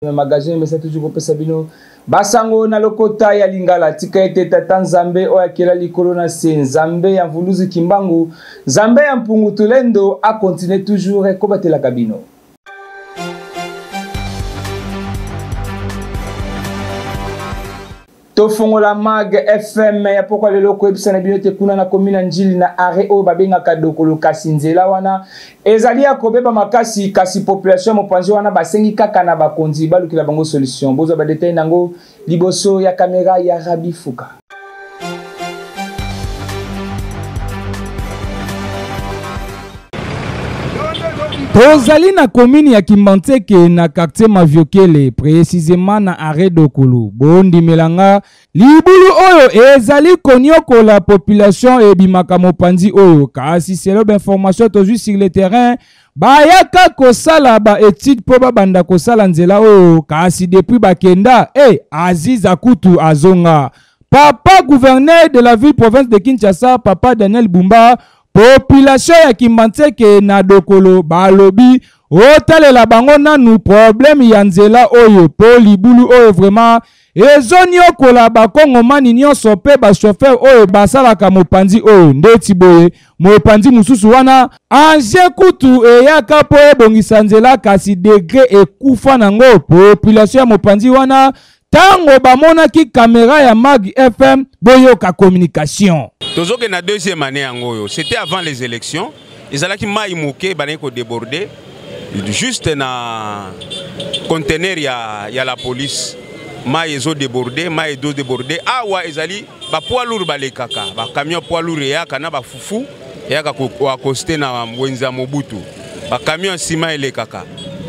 Magazine emesa toujours kopesa bino basango na lokota ya lingala. Tika ete tata Nzambe oyo akela likolo na se, Nzambe ya Mvuluzi Kimbangu, Nzambe ya Mpungu Tulendo a continuer toujours kobatelaka bino. Tofongola Mag FM ya pokwa lelo koyebisa na bino ete kuna na commune ya Ndjili na arrêt oyo babengaka Dokolo, kasi nzela wana ezali ya kobeba makasi, kasi population ya mopanzi wana basengi kaka na bakonzi balukela bango solution. Bozwa ba detail nango liboso ya kamera ya Rabi Fuka. Tozali na commune ya Kimbanseke na quartier Maviokele, précisément na arrêt Dokolo. Bondimela nga, libulu oyo ezali konyokola population ebimaka mopanzi oyo. Kasi selon ba information tozwi sur le terrain, bayaka kosala ba étude mpo babanda kosala nzela oyo, kasi depuis bakenda, Aziza kutu azonga. Papa gouverneur de la ville province de Kinshasa, Papa Daniel Bumba, population ya Kimbanseke na Dokolo balobi otalela bango nanu problème ya nzela oyo po libulu oyo vraiment ezoniokola bakongomani nyonso pe ba chauffeur oyo basalaka mopanzi oyo. Ndeti boye mopanzi mosusu wana ange kutu eyaka po ebongisa nzela, kasi degre ekufa nango. Population ya mopanzi wana tango bamonaki kamera ya Mag FM, boyoka communication. Tozokende na deuxième année yango oyo, c'était avant les élections, ezalaki mai moke bandaki kodéborde juste na conteneur ya la police. Mai ezodéborde, mai ezodéborde awa ezali ba poids lourd balekaka, ba camion poids lourd eyaka na ba fufu eyaka koakoste na wenze ya Mobutu, ba camion ya ciment elekaka,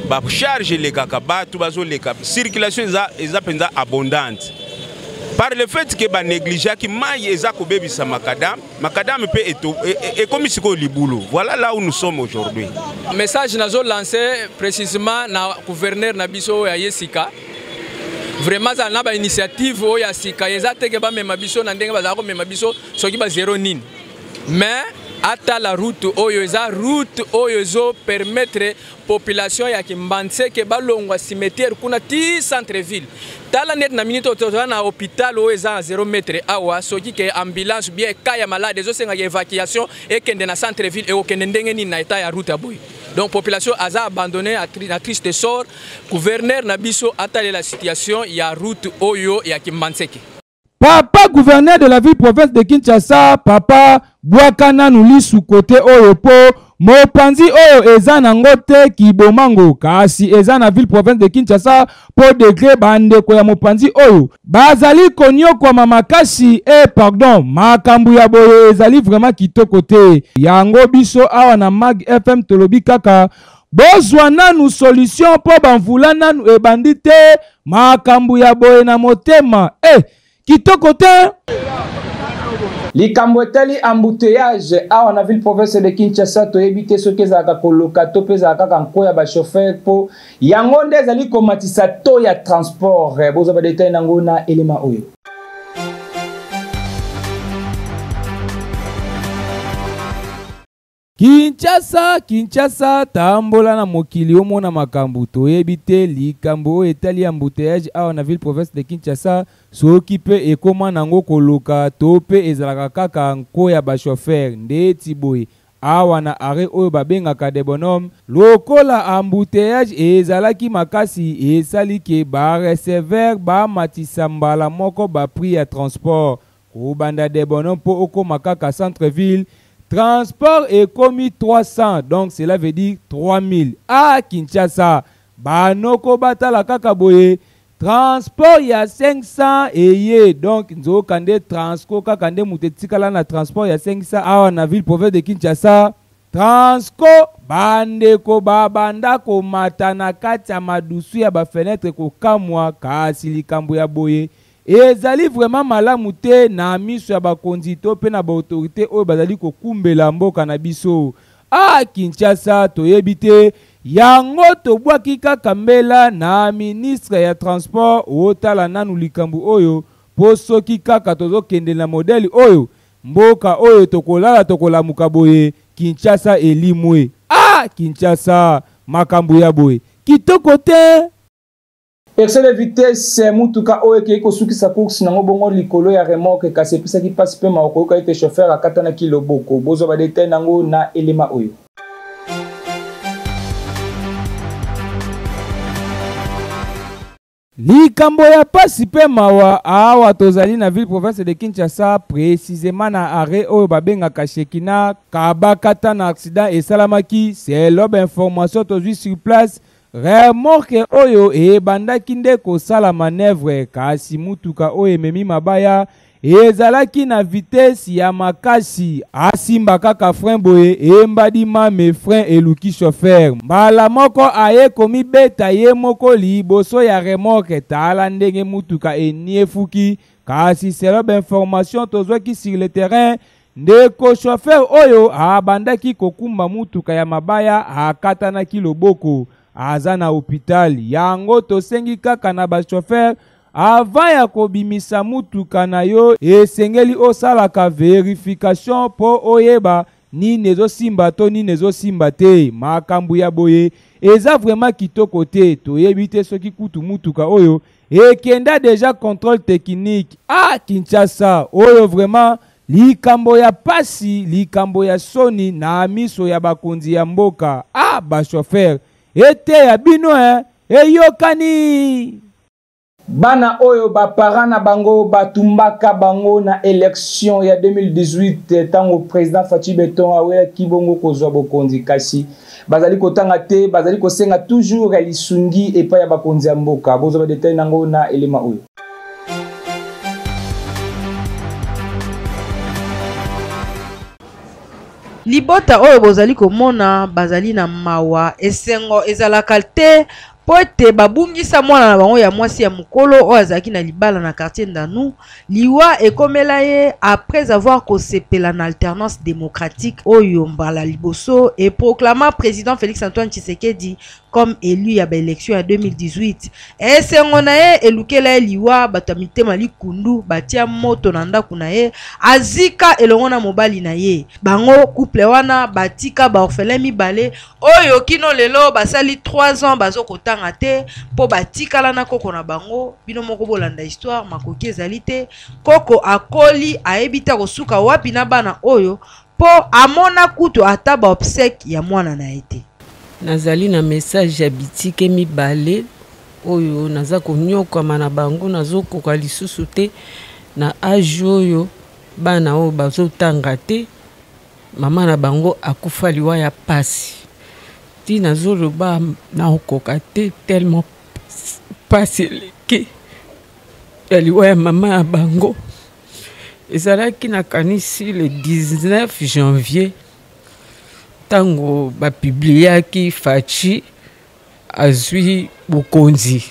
ba charge elekaka, bato bazoleka, circulation eza mpenza abondante. Par le fait que ba négligeaki mai eza kobebisa macadam, macadam pe ekomi sikoyo libulu. Voilà là où nous sommes aujourd'hui. Message nazo lancé précisément na gouverneur na biso ya Yesika. Vraiment za na ba initiative oyo ya sika eza te ke ba mema biso na ndenge bazala ko mema biso soki ba zéro nini. Mais ata la route oyo eza route oyo ezo permettre population ya Kimbanseke balongwa cimetière kuna ti centre ville. Tala net na minute oyo toza na hôpital oyo eza na 0 mètre awa, soki ke ambulance bien cas ya malade ezosenga évacuation ekende na centre ville, ekokende ndenge nini na état ya route ya boye. Donc population aza abandonnée à triste sort. Gouverneur na biso atalela situation ya route oyo ya Kimbanseke. Papa gouverneur de la ville province de Kinshasa, papa bwaka nanu lisu kote oyo po mopanzi oyo eza nango te kibomango, kasi eza na ville province de Kinshasa po degré bandeko ya mopanzi oyo bazali konyokwama makasi. Pardon, makambo ya boye ezali vraiment kitoko te. Yango biso awa na Mag FM tolobi kaka bozwa nanu solution po bamvula nanu ebandi te, makambo ya boye na motema. Kitoko te. Likambo etali embouteillage awa na ville province de Kinshasa, toyebi te soki ezalaka koloka to mpe ezalaka kaka nko ya ba chauffeur po yango nde ezali komatisa taux ya transport. Bozwa ba detail nango na elema oyo. Kinshasa, Kinshasa, tambola na mokili omona makambo toyebi te. Likambo oyo etali embouteillage awa na ville province de Kinshasa, soki pe ekoma nango koloka to pe ezalaka kaka nko ya ba chauffeur. Ndeti boye awa na arrêt oyo babengaka de bonhomme, lokola embouteillage ezalaki makasi, esali ke ba receveur bamatisa mbala moko ba prix ya transport. Kobanda de bonhomme po okoma kaka centre-ville, transport ekomi 300, donc cela veut dire 3000. Ah, Kinshasa, banoko batala kaka boye, transport ya 500 eye, donc nzoka nde transco kaka nde moto etikala na transport ya 500 awa na ville province de Kinshasa. Transco bandeko babanda komata na kati ya madusu ya ba fenêtre kokamwa, kasi likambo ya boye ezali vraiment malamu te na miso ya bakonzi to pe na ba autorité oyo bazali kokumbela mboka na biso. Ah, Kinshasa toyebi te yango tobwaki kaka mbela na ministre ya transport otala nanu likambo oyo, po soki kaka tozokende na modèle oyo mboka oyo tokolala tokolamuka boye, Kinshasa elimwe. Ah, Kinshasa makambo ya boye kitoko te. Excès de vitesse, mutuka oyo ekei kosukisa course nango bongo likolo ya remorque, kasi epesaki mpasi mpe mawa koyoka ete chauffeur akatanaki loboko. Bozwa ba detail nango na elema oyo. Likambo ya pasi pe mawa, awa tozali na ville province de Kinshasa, precisement na arret oyo babengaka Shekinah, Kabakata na accident esalamaki, selon ba informations tozwi sur place, remorque oyo ebandaki nde kosala manoeuvre kasi mutuka oyo ememi mabaya Ezalaki na vitesse ya makasi, asimba kaka frein boye embadi mame frein eluki chauffeur mbala moko aye komibeta ye moko liboso ya remorque, tala ndenge mutuka eniefuki, kasi selon ba informations tozwaki sur le terrain, ndeko chauffeur oyo abandaki kokumba mutuka ya mabaya akatanaki loboko, aza na hopital, yango tosengi kaka na ba chauffeurs Avant ya kobimisa mutuka na yo esengeli osalaka verification po oyeba nini ezosimba to nini ezosimba te. Makambu ya boye eza vraiment kitoko te, toyebi te soki kutu mutuka oyo ekenda dejà controle technique. Ah Kinshasa oyo vraiment likambo ya pasi, likambo ya soni na miso ya bakonzi ya mboka. Ah ba chauffeurs eteya bino hein, eyokani! Bana oyo ba parents na bango batumbaka bango na election ya 2018 tango president Fatshi Beton awelaki bongo kozwa bokonzi, kasi bazali kotanga te, bazali kosenga toujours ya lisungi epai ya bakonzi ya mboka. Bozwa ba detail nango na elema oyo. Libota oyo bozali komona bazali na mawa, esengo ezalaka te mpo ete babungisa mwana na bango ya mwasi ya mokolo oyo azalaki na libala na quartier Ndanu. Liwa ekomela ye après avoir kosepela na alternance democratique oyo mbala liboso e proclama president Felix Antoine Tshisekedi comme élu ya ba election ya 2018. Esengo na ye elukela ye liwa, bato ya mitema likundu batia moto na ndako na ye, azika elongo na mobali na ye. Bango couple wana batika ba orphelins mibale oyo kino lelo basali 3 ans bazo kotanga te mpo batikala na koko na bango. Bino moko bolanda histoire, makoki ezali te. Koko akoli ayebi te akosuka wapi na bana oyo mpo amona kutu ata ba obsèques ya mwana na ye te. Nazali na message ya bitike mibale oyo naza konyokwama na bango, nazokoka lisusu te na age oyo bana oyo bazotanga te. Mama na bango akufa liwa ya pasi, ti nazoloba nakokoka te tellement pasi eleki ya liwa ya mama ya bango. Ezalaki nakanisi le 19 janvier ntango bapubliaki Fatshi azwi bokonzi.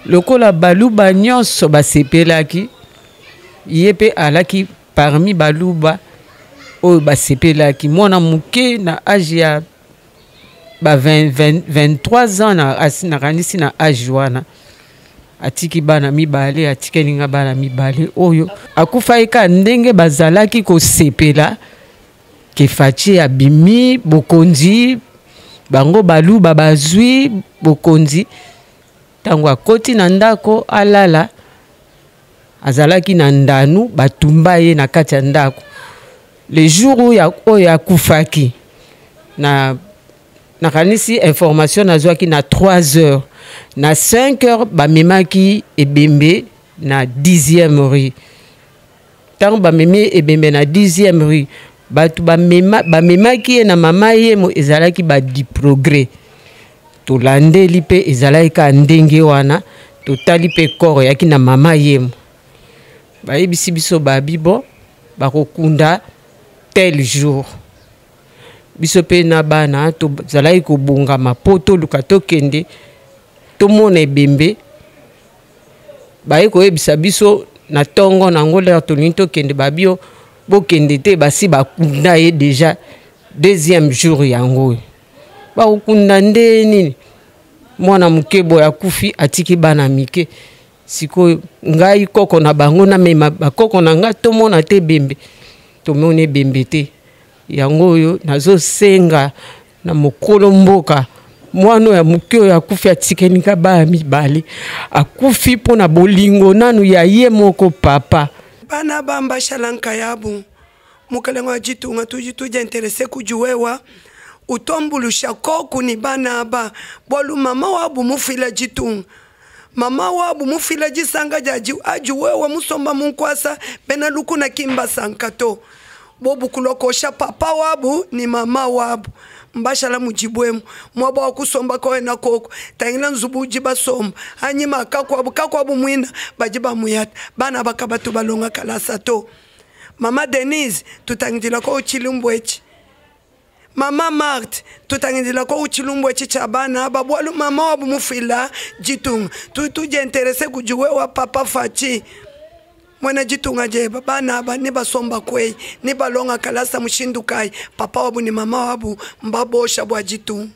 Lokola baluba nyonso basepelaki, ye mpe alaki parmi baluba oyo basepelaki. Mwana moke na age ya ba 20, 20, 23 ans nakanisi na age wana atiki bana mibale, atikeli nga bana mibale oyo akufaki kaka ndenge bazalaki kosepela ke Fatshi abimi bokonzi, bango baluba bazwi bokonzi. Ntango akoti na ndako alala, azalaki na ndanu, batumba ye na kati ya ndako. Le jour oyo oyo akufaki na nakanisi information nazwaki na 3 heures, na 5 heures bamemaki ebembe na 10e rue. Ntango bamemi ebembe na 10e rue, bato bamemaki ye na mama yemo, ezalaki ba du progrès. Tolandeli mpe ezalaki kaka ndenge wana, totali mpe corps eyaki na mama yemo. Bayebisi biso babi bon bakokunda tel jour. Biso mpe na bana tozalaki kobongama mpo toluka tokende tomona ebembe. Baye koyebisa biso na tongo na ngo lere tolingi tokende, babio bokende te, basi bakunda ye deja deuxième jour yango oyo. Bakokunda nde nini? Mwana moke boye akufi atiki bana mike. Sikoyo ngai koko na bango namema bakoko na ngai tomona te ebembe, tomoni ebembe te. Yango oyo nazosenga na mokolo mboka Mwana oyo ya moke oyo akufi atikeli nga bana mibale, akufi mpo na bolingo nanu ya ye moko papa. Bana bamba shalanka yabu mukalenga wa ditunga tudi tudiinterese kudi wewa utombulusha koku ni bana aba bualu mama wabu mufuila ditunga mama wabu mufuila disanga dia adi wewa musomba mu nkuasa bena lukuna ki mbasanka to bobu kulua kosha papa wabu ni mama wabu mbashala mudibuemu muaba wa kusomba kawena koko tangila nzubu udi basomba anyima kakuabu kakuabu muina badi bamuyata bana aba kabatu balonga kalasa to mama Denise tutangidila ko tshilumbu etshi mama Marthe tutangidila ko tshilumbu etshi tshia bana aba bualu mama wabu mufuila ditunga tudiinterese kudi wewa papa Fatshi muena ditunga dieba bana aba ne basomba kueyi ne balonga kalasa mushindu kayi papa wabu ne mama wabu mbabosha bua ditunga.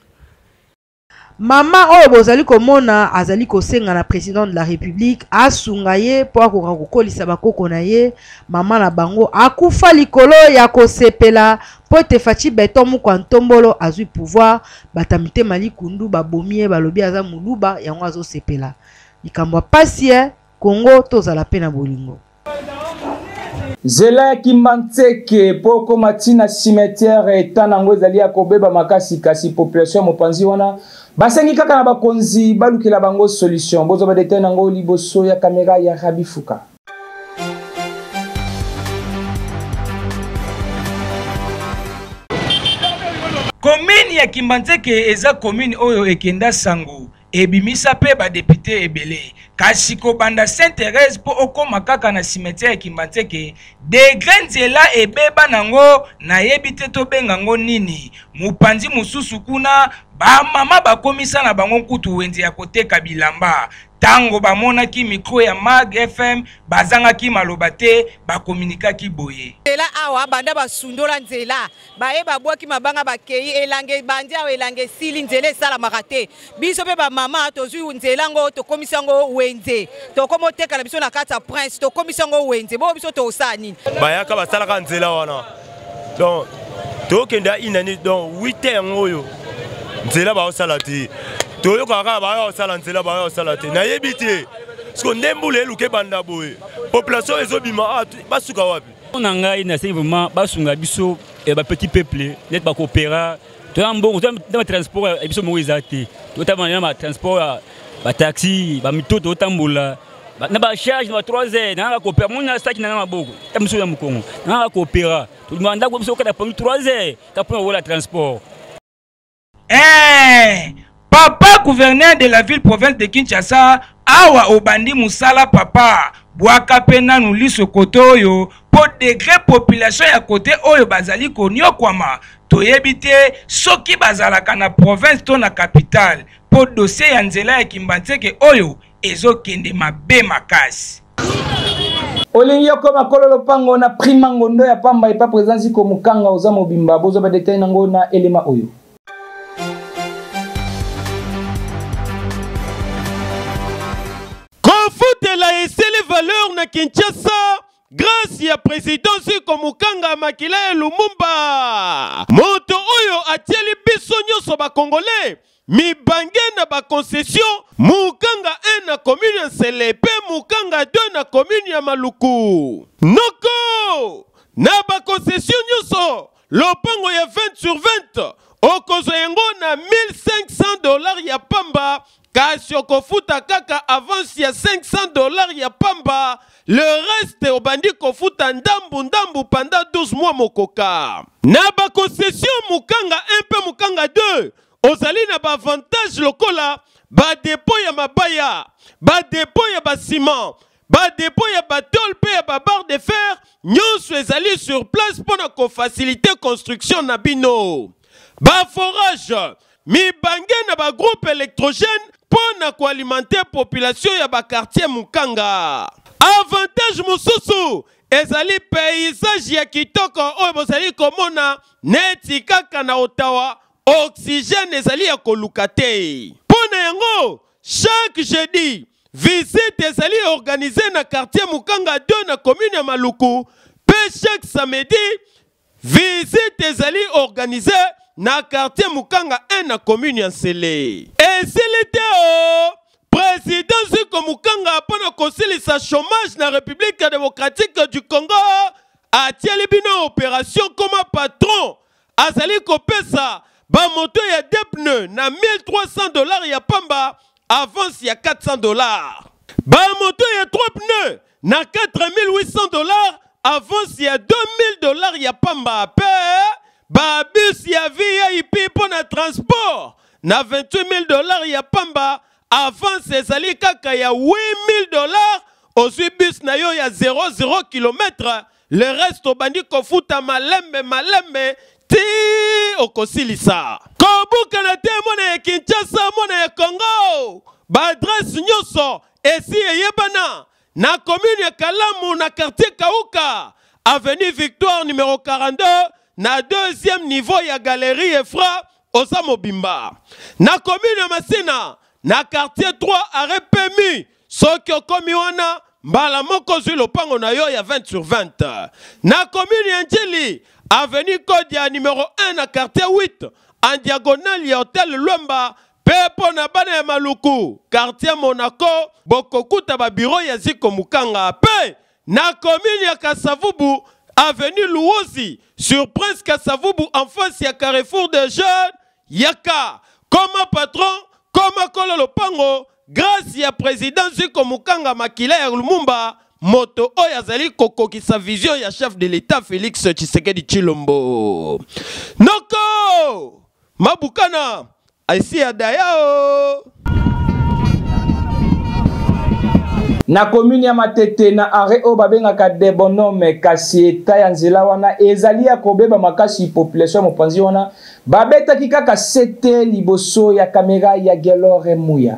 Mama oyo bozali komona azali kosenga na president de la Republique asunga ye po akoka kokolisa bakoko na ye. Mama na bango akufa likolo ya kosepela po ete Fatshi Beton Mukwa Ntombolo azwi pouvoir. Bata mitema likundu babomi ye, balobi aza muluba, yango azosepela. Likambo ya pasi eh, Congo tozala pe na bolingo. Nzela ya Kimbanseke mpo okoma ti na cimetière etat nango ezali ya kobeba makasi, kasi population ya mopanzi wana basengi kaka na bakonzi balukela bango solution. Bozwa ba detail nango liboso ya kamera ya Rabi Fuka. Commune ya Kimbanseke eza commune oyo ekenda sango ebimisa pe ba depute ebele, kasi kobanda Sainte Therèse po okoma kaka na cimetière ya Kimbanseke, degre nzela ebeba nango nayebi te tobenga ngo nini. Mopanzi mosusu kuna ba mama bakomisa na bango nkutu wenze ya koteka bilamba. Tango bamonaki micro ya Mag FM bazangaki maloba te, bakominikaki boye. Nzela awa banda basundola nzela baye babwaki mabanga bakei elanga ebandi awa elanga esili nzela esalamaka te biso mpe bamama tozwi nzela yango tokomisi yango wenze tokomi oteka na biso na kati ya prince tokomisi yango wenze bongo biso tosala nini bayaka basalaka nzela wana donc tokende ya inani donc 8 heures yango oyo nzela baosala te toyokaka kaka baya kosala nzela baya kosala te nayebi te siko nde mbula eluka ebanda boye population ezobima ah, basuka wapi Mpo na ngai nasengi vraiment basunga biso eh, ba petit peuple neti bakopera toza mbongo toza na transport ya biso moko eza te totambana na batransport ya bataxi bamito totambola na bacharge na ba 3 heures nanga bakopera moni na saki nanga maboko ta mosusu ya mokongo nanga bakopera tolingaka ndako biso okata pongi 3 heures ka mpona kowola transport. Eh, papa gouverneur de la ville province de Kinshasa, awa obandi musala papa, bwaka pe nanu liso kote oyo po degre population ya kote oyo bazali koniokwama, toyebi te soki bazalaka na province to na capitale, po dossier ya nzela ya Kimbanseke oyo ezokende mabe makasi. Olingi okoma kolo lopango na prima ngondo ya pamba epa president Ziko Mukanga oza mobimba bozwa ba detail nango na elema oyo. Kofutela esili valeur na Kinshasa grâce ya president Ziko Mukanga makila ya Lumumba, moto oyo atieli biso nyonso ba Congolais mibange na ba concession Mukanga 1 na commune ya Nsele pe Mukanga 2 na commune ya Maluku. Noko! Na ba concession nyonso, lopango ya 20 sur 20 okozwa yango na 1500 dollars ya pamba, kasi okofuta kaka avance ya 500 dollars ya pamba, le reste obandi kofuta ndambu ndambu pendant 12 mois mokoka. Na ba concession Mukanga 1 pe Mukanga 2, ozali na ba avantage lokola ba depot ya mabaya, ba depot ya ba ciment, ba depot ya ba tôle pe ya ba barre de fer, nyonso ezali sur place mpo na ko faciliter construction na bino. Ba forage, mibange na ba groupe électrogène mpo na ko alimenter population ya ba quartier Mukanga. Avantage mosusu ezali paysage ya kitoko oyo bozali komona neti kaka na Ottawa, oxygène ezali ya koluka te. Mpo na yango, chaque jeudi, visite ezali organise na quartier Mukanga 2 na commune ya Maluku, mpe chaque samedi, visite ezali organise na quartier Mukanga 1 na commune ya Nsele. Esili te o! President Ziko Mukanga mpo na kosilisa chômage na République démocratique du Congo atieli bino opération koma patron azali kopesa bamoto ya deux pneus na 1300 dollars ya pamba avance ya 400 dollars bamoto ya 3 pneus na 4800 dollars avance ya 2000 dollars ya pamba pe babus ya vip mpo na transport na 28000 dollars ya pamba avance ezali kaka ya 8000 dollars ozwi bus na yo ya 00 km le reste obandi kofuta malembe malembe ti okosilisa kobukana te mwana ya kinshasa mwana ya congo baadrese nyonso esi eyebana na commune ya kalamu na quartier kauka avenue victoire numero 42 na deuxième niveau ya galerie efra oza mobimba na commune ya masina na quartier 3 arrêt pemi soki okomi wana mbala moko ozwi lopango na yo ya 20 sur 20 na commune ya njili avenue kodia numero 1 na quartier 8 en diagonale ya hotel lwemba mpe mpo na bana ya maluku quartier monaco bokokuta babiro ya ziko mukanga mpe na commune ya kasavubu avenue luozi sur prince kasavubu en face ya carrefour des jeunes yaka koma patron koma kolo lopango grâce ya président ziko mukanga makila ya lumumba moto oyo azali kokokisa vision ya chef de l'état félix tshisekedi tshilombo noko mabukana esi ya daya o na commune ya matete na arrêt oyo babengaka de bonhomme kasi eta ya nzela wana ezali ya kobeba makasi population ya mopanzi wana babetaki kaka sete liboso ya kamera ya gelore muya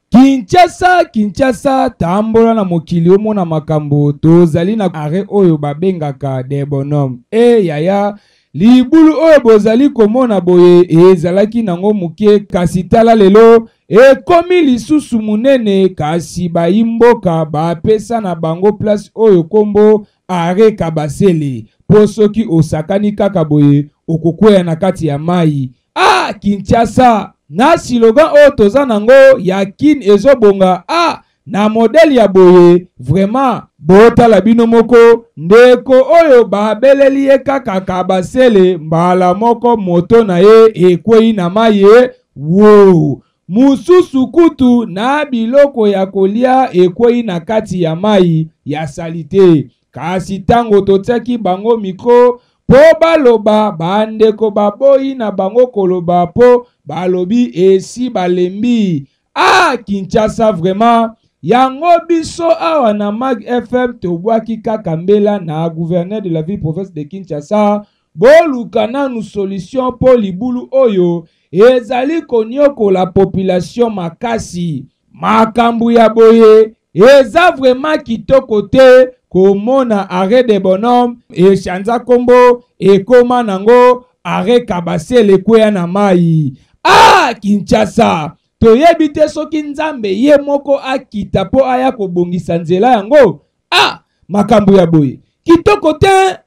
Kinshasa, Kinshasa, tambola na mokili omona makambo. Tozali na arrêt oyo babengaka de bonhomme. E yaya, libulu oyo bozali komona boye ezalaki nango moke, kasi tala lelo ekomi lisusu monene, kasi bayi mboka bapesa na bango place oyo kombo arrêt Kabasele, po soki osakani kaka boye okokwea na kati ya mai. Ah, Kinshasa na slogan oyo toza nango ya kin ezobonga, ah, na modele ya boye vraiment botala bino moko ndeko oyo babeleli ye kaka Kabasele mbala moko moto na ye ekwei na mai wo mususu kutu na biloko ya kolia ekwei na kati ya mai ya salite. Kasi tango totiaki bango mikro po baloba, bandeko baboyi na bango koloba po balobi esi balembi. Ah, Kinshasa vraiment yango biso awa na Mag FM tobwaki kaka mbela na gouverneur de la ville province de Kinshasa, boluka nanu solution po libulu oyo ezali konyokola population makasi. Makambo ya boye eza vraiment kitoko te komona arrêt de bonhomme echanza kombo ekoma nango arrêt Kabasele ekweya na mai. Ah, Kinshasa toyebi te soki Nzambe ye moko akita po aya kobongisa nzela yango. Ah, makambo ya boye kitoko te.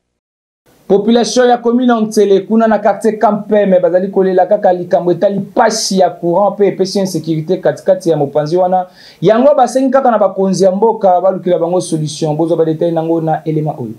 Population ya commune ya Nsele kuna na quartier Kampeme bazali kolela kaka likambo etali pasi ya courant pe epesi insécurité katikati ya mopanzi wana. Yango basengi kaka na bakonzi ya mboka balukela bango solution. Bozwa ba detail nango na elema oyo.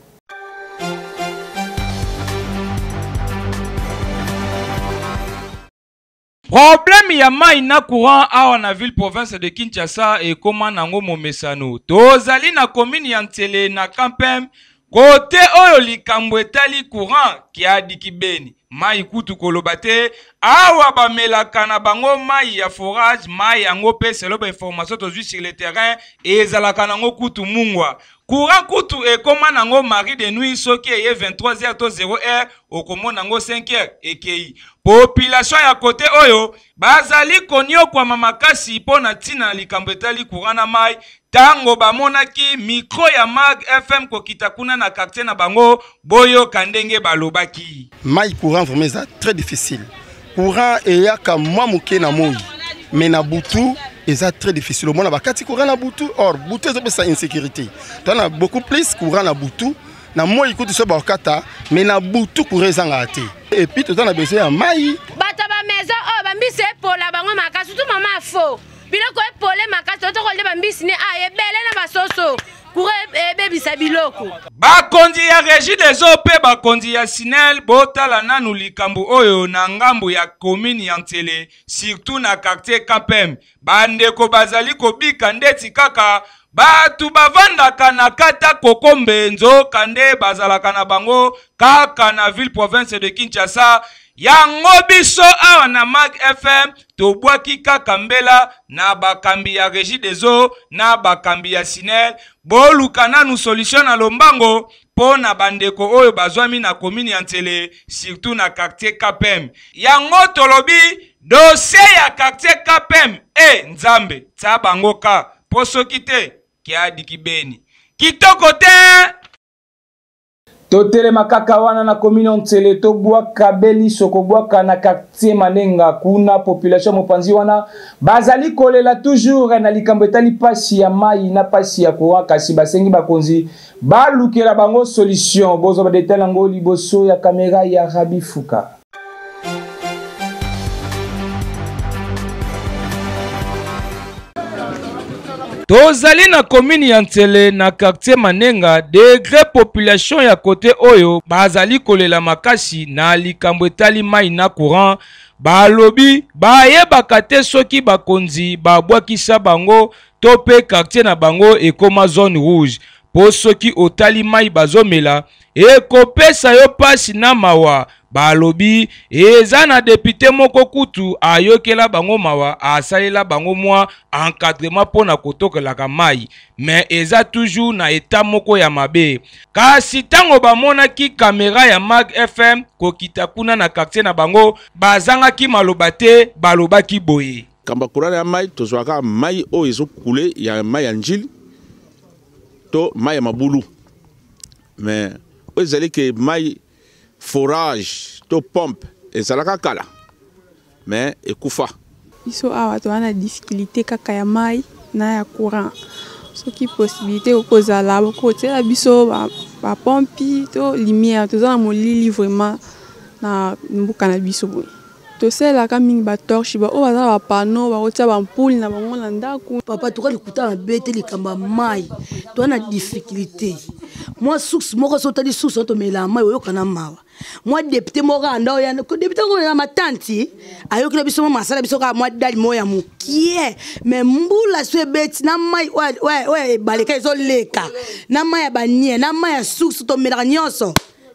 Problème ya mai na courant awa na ville province de Kinshasa ekoma nango momesano. Tozali na commune ya Nsele na Kampem kote oyo likambo etali courant kiadi kibeni mai kutu koloba te awa bamelaka na bango mai ya forage mai yango pe selo ba information tozwi sur le terrain ezalaka nango kutu mungwa courant kutu ekoma nango mari de nuit soki eye 23h to 0h okomona yango 5h ekei population ya kote oyo bazali koniokwama makasi mpo na ntina na likambo etali courant na mai ntango bamonaki micro ya Mag FM kokita kuna na quartier na bango. Boyoka ndenge balobaki. Mai courant vraiment eza très difficile. Courant eyaka mwa moke na moi, mais na butu Eza très difficile. Omona bakati courant na butu, or butu ezopesa insécurité. Toza na beaucoup plus courant na butu, na moi kutu so bakata, mais na butu courant ezangaka te. Et puis toza na besoin ya mai. Bato ya bamaison oyo bambisi epola bango makasi, surtout mama afo biloko epole makasi, toto kolia bambisi ne a ebele na basoso, courant ebebisa biloko. Bakonzi ya Régie des eaux mpe bakonzi ya SNEL, botala nanu likambo oyo na ngambo ya commune ya Nsele, surtout na quartier KPM. Bandeko bazali kobika ndeti kaka bato bavandaka na kata Kokombe, nzoka nde bazalaka na bango kaka na ville province de Kinshasa. Yango biso awa na Mag FM tobwaki kaka mbela na bakambi ya Régie des eaux na bakambi ya SNEL, boluka nanu solution na lombango mpo na bandeko oyo bazwami na commune ya Nsele, surtout na quartier KPM. Yango tolobi dossier ya quartier KPM, e Nzambe tia bango ka mpo soki te kiadiki beni kitoko te. Totelema kaka wana na commune Nsele, tobwaka beliso kobwaka na quartier Manenga. Kuna population mopanzi wana bazali kolela toujours na likambo etali pasi ya mai na pasi ya courant, kasi basengi bakonzi balukela bango solution. Bozwa ba detail yango liboso ya kamera ya Rabi Fuka. Tozali na commune ya Nsele na quartier Manenga, degre population ya kote oyo bazali kolela makasi na likambo etali mai na courant. Balobi bayebaka te soki bakonzi babwakisa bango to mpe quartier na bango ekoma zone rouge, po soki otali mai bazomela ekopesa yo pasi na mawa. Balobi eza na depute moko kutu ayokela bango mawa, asalela bango mwa encadrement mpo na kotokelaka mai, me eza toujours na eta moko ya mabe. Kasi ntango bamonaki kamera ya Mag FM kokita kuna na quartier na bango, bazangaki maloba te, balobaki boye: Kamba courant ya mai, tozwaka mai oyo ezokule ya mai ya Njili to mai ya mabulu, mais oyo ezali ke mai forage to pompe ezalaka kala, mais ekufa. Biso awa toza na difficulté kaka ya mai na ya courant. Soki possibilité okozala, bokotiela biso bapompi to lumière. Toza na molili vraiment na mboka na biso boye. Tosalelaka mingi batorche, baoyo baza na bapano bakotia bampule na bango na ndako. Papa, toka likuta mabe te, likambo ya mai toza na difficulté. Mwa source moko, so otali source oyo tomelaka mai, oyoka na mawa. Mwa député moko kaka nda oya, député moko na matanti ayoki na biso, mwa masala biso kaka mwa dali moko ya mokie, mais mbula so ebeti na mai oyo ebaleka ezoleka na mai ya banie na mai ya source tomelaka nyonso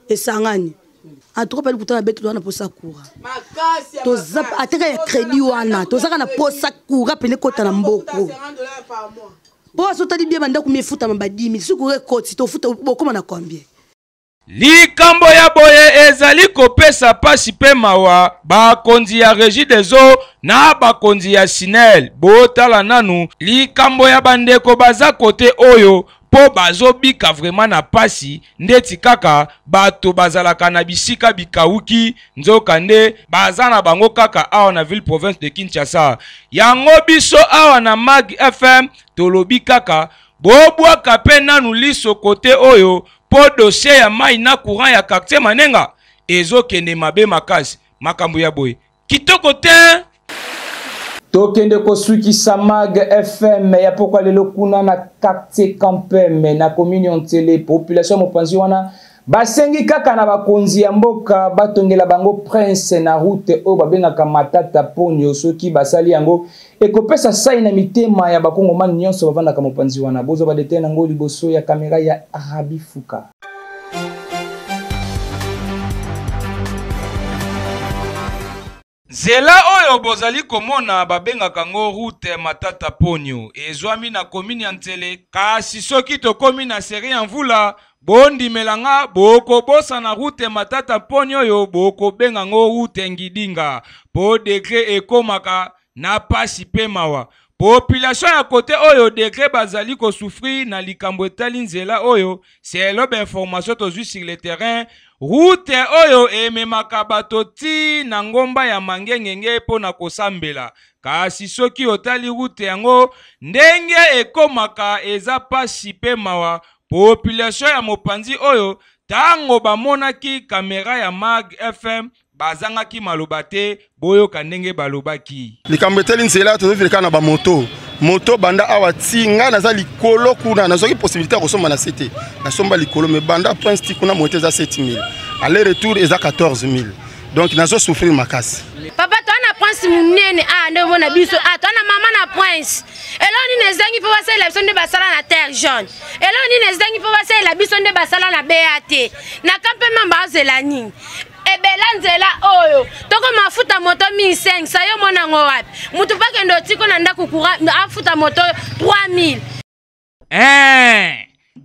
esangani. En tout cas, pali kutana beto, toza na posa courant, toza ateka ya crédit wana, tozaka na posa courant pene kota na mboko, mpo azotali bie bandako miefutama ba 10 000. Soki courant ekoti, tofuta bokóma na combien? Likambo ya boye ezali kopesa pasi mpe mawa. Bakonzi ya Régie des eaux na bakonzi ya SNEL, botala nanu likambo ya bandeko baza kote oyo, mpo bazobika vraiment na pasi ndeti kaka bato bazalaka na bisika bikawuki, nzoka nde baza na bango kaka awa na ville province de Kinshasa. Yango biso awa na Mag FM tolobi kaka bobwaka mpe nanu liso kote oyo, mpo dossier ya mai na courant ya quartier Manenga ezokende mabe makasi. Makambo ya boye kitoko te. Tokende kosukisa Mag FM ya pokwa lelo kuna na quartier Campeme na commune ya Nsele. Population mopanzi wana basengi kaka na bakonzi ya mboka batongela bango prince na route oyo babengaka Matata Ponyo. Soki basali yango, ekopesa sai na mitema ya bakongomani nyonso bavandaka mopanzi wana. Bozwa badetail nango liboso ya kamera ya Rabi Fuka. Nzela oyo bozali komona babengaka yango route Matata Ponyo, ezwami na commune ya Nsele. Kasi soki tokomi na serie ya mvula, bondimela nga, bokobosana route Matata Ponyo oyo, bokobenga yango route Ngidinga, po degre ekomaka na pasi pe mawa. Population ya kote oyo degre bazali kosouffrir na likambo etali nzela oyo, selon ba information tozwi sur le terrain. Route oyo ememaka bato tii na ngomba ya Mangengenge mpo na kosambela. Kasi soki otali route yango ndenge ekomaka eza pasi pe mawa. Population ya mopanzi oyo tango bamonaki camera ya Mag FM bazangaki maloba te. Boyoka ndenge balobaki. Likambo etali nzela, tozovile kaka na bamoto moto banda awa ti ngai naza likolo kuna, nazwaki possibilité ya kosomba na se te, nasomba likolo me banda prince ti kuna moto eza 7000, aller retour eza 14000, donc nazo souffrir makasi. Papa, toa na prince monene awa nde omona biso awa, toa na mama na prince. Eloko nini ezangi mpo basalela biso nde basala na terre jaune? Eloko nini ezangi mpo basalela biso nde basala na bat na kampe mamba? Azela nini? Ebela nzela oyo toko mafuta moto 1500, yo mona yango wapi? Mutu pakende otiko na ndako courant afuta moto 3000. Hein?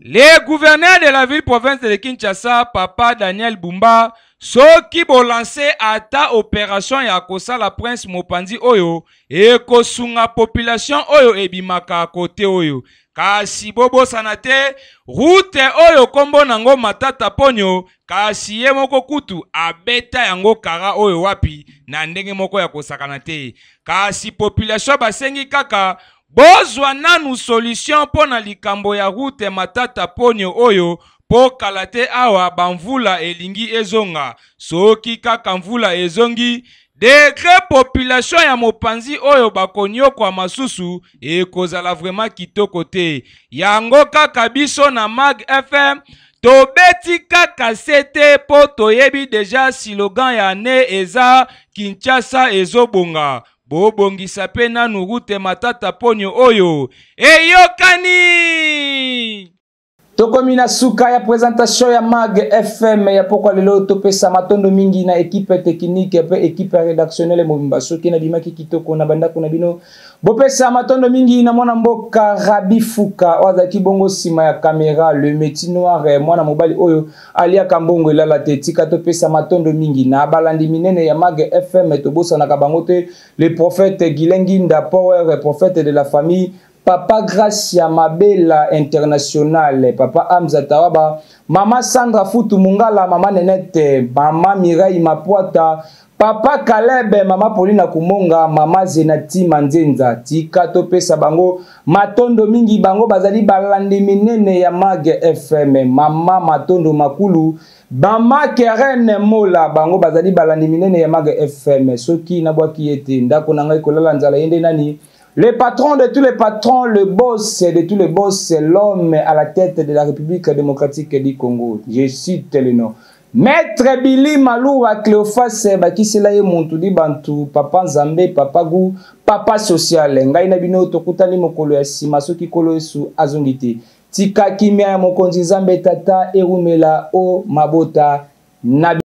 Le gouverneur de la ville province de Kinshasa, Papa Daniel Bumba, soki bolanse ata opération ya kosala prince mopanzi oyo ekosunga population oyo ebimaka kote oyo. Kasi bobosana te route oyo kombo nango Matata Ponyo, kasi ye moko kutu abeta yango kara oyo wapi na ndenge moko ya kosakana te. Kasi population basengi kaka bozwa nanu solution mpo na likambo ya route Matata Ponyo oyo, mpo kala te awa bamvula elingi ezonga. Soki kaka mvula ezongi, degre population ya mopanzi oyo bakonyokwa masusu ekozala vraiment kitoko te. Yango kaka biso na Mag FM tobeti kaka se te, mpo toyebi deja slogan ya ne eza Kinshasa ezobonga. Bobongisa pe nanu route Matata Ponyo oyo eyokani. Tokomi na suka ya présentation ya Mag FM ya pokwa lelo. Topesa matondo mingi na équipe technique pe équipe rédactionnelle mobimba. Soki nabimaki kitoko na bandako na bino, bopesa matondo mingi na mwana mboka Rabi Fuka oyo azalaki bongo nsima ya caméra, le métier noir, mwana mobali oyo aliaka mbongo elala te. Tika topesa matondo mingi na balandi minene ya Mag FM, tobosanaka bango te, le prophète Guylain Nginda Power, prophète de la famille, Papa Gracia Mabela International, Papa Hamza Tawaba, Mama Sandra Futu Mungala, Mama Nenette, Mama Mireille Mapuata, Papa Caleb, Mama Paulina Kumonga, Mama Zenati Manzenza. Tika topesa bango matondo mingi, bango bazali balandi minene ya Mag FM. Mama Matondo Makulu, Mama Keren Mola, bango bazali balandi minene ya Mag FM. Soki nabwaki ete ndako na ngai kolala nzala, yende nani? Le patron de tous les patrons, le boss de tous les boss, l'homme à la tête de la République démocratique du Congo. Je cite le nom. Maître Billy Malouwa Cléophas bakisela ye muntu di bantu, papa Nzambe, papa Gu, papa social. Ngai na bino tokutani mokolo ya sima soki kolo Yesu azongi te. Tika kimia ya mokonzi Nzambe tata erumela o mabota na.